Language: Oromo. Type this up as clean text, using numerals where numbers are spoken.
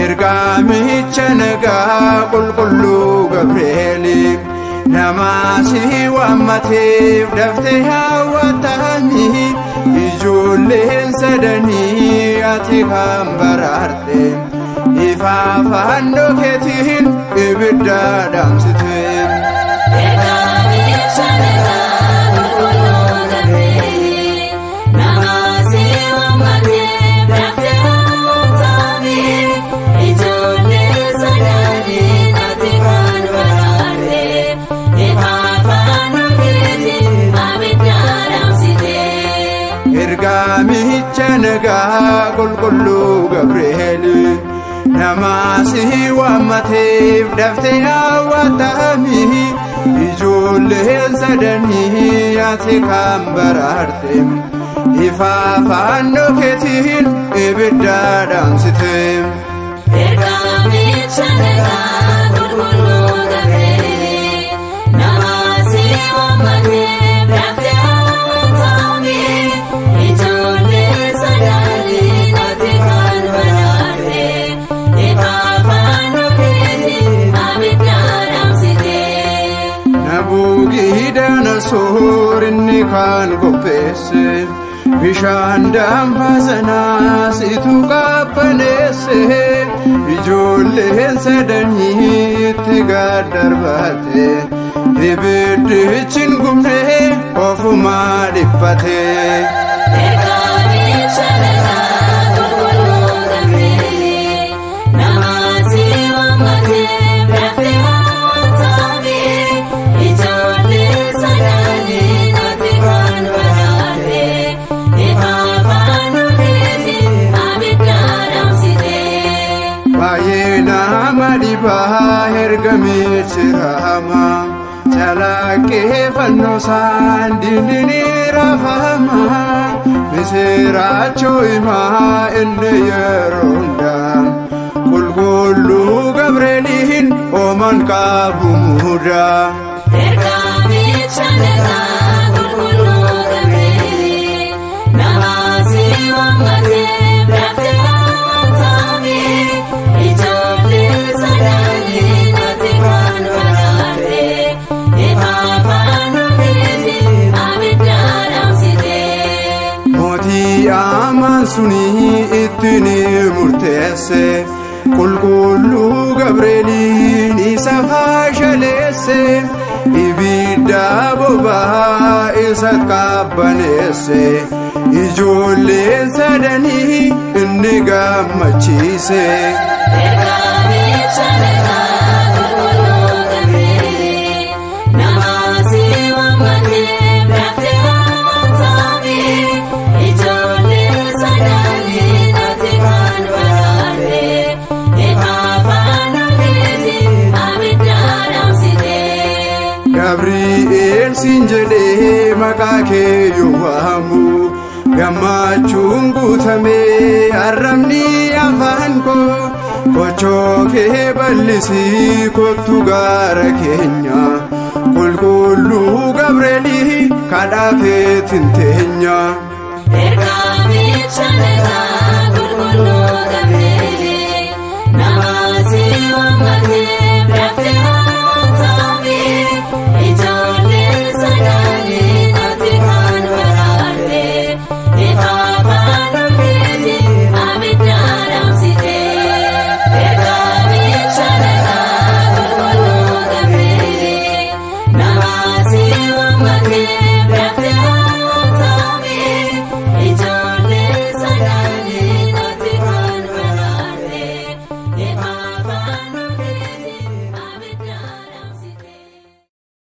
Ergaamicha nagaa qulqulluu Gabri'eeli nama si waammateef daftee hawwatami ijoolleen sadanii ati kan baraarte ifa fannoo keetiin ibidda dhaamsite. Ergaamicha nagaa qulqulluu Gabri'eeli nama si waammateef daftee hawwatami ijoollee sadanii ati kan baraarte ifa fannoo keetiin abidda dhaamsite. Ergaamicha nagaa qulqulluu Gabri'eeli nama si waammateef daftee hawwatami ijoolleen sadanii ati kan baraarte ifa fannoo keetiin ibidda dhaamsite. Ergaamicha nagaa qulqulluu Gabri'eeli nama si waammateef daftee hawwatami ijoollee sadanii ati kan baraarte ifa fannoo keetiin abidda dhaamsite. Nabuukidanasoor inni kan qopheesse bishaan danfaa sanaa situ qabbaneesse ijoolleen sadanii itti gad darbate ibiddichi hin gubne ofumaa dhiphate. Ergaamicha nagaa qulqulluu Gabri'eeli nama si waammateef daftee hawwatami ijoollee sadanii ati kan baraarte ifa fannoo keetiin abidda dhaamsite. Baay'ee nama dhibaa ergamichi raama calaqqee fannoo isaan diinni ni raafama misiraachoo himaa inni yeroo hundaa qulqulluu Gabri'eeliin hooman qabu mudaa. Ergaamicha nagaa qulqulluu Gabri'eeli nama si waammateef daftee hawwatami ijoollee sadanii ati kan baraarte ifa fannoo keetiin abidda dhaamsite. Mootii amaan suni itti ni murteesse qulqulluu Gabri'eeliin isa fashaleesse ibidda boba'aa isa qabbaneesse ijoolleen sadanii inni gammachiise. Ergaamicha nagaa qulqulluu Gabri'eeli nama si waammateef daftee hawwatami ijoollee sadanii ati kan baraarte ifa fannoo keetiin abidda dhaamsite. Gabri'eel siin jedhee maqaa kee yoo waamu gammachuun guutamee arrabni afaan koo kochoo kee bal'isii kottu gaara keenya qulqulluu Gabri'eelii kadhaa keetiin teenya. Ergaamicha nagaa qulqulluu Gabri'eeli nama si waammateef.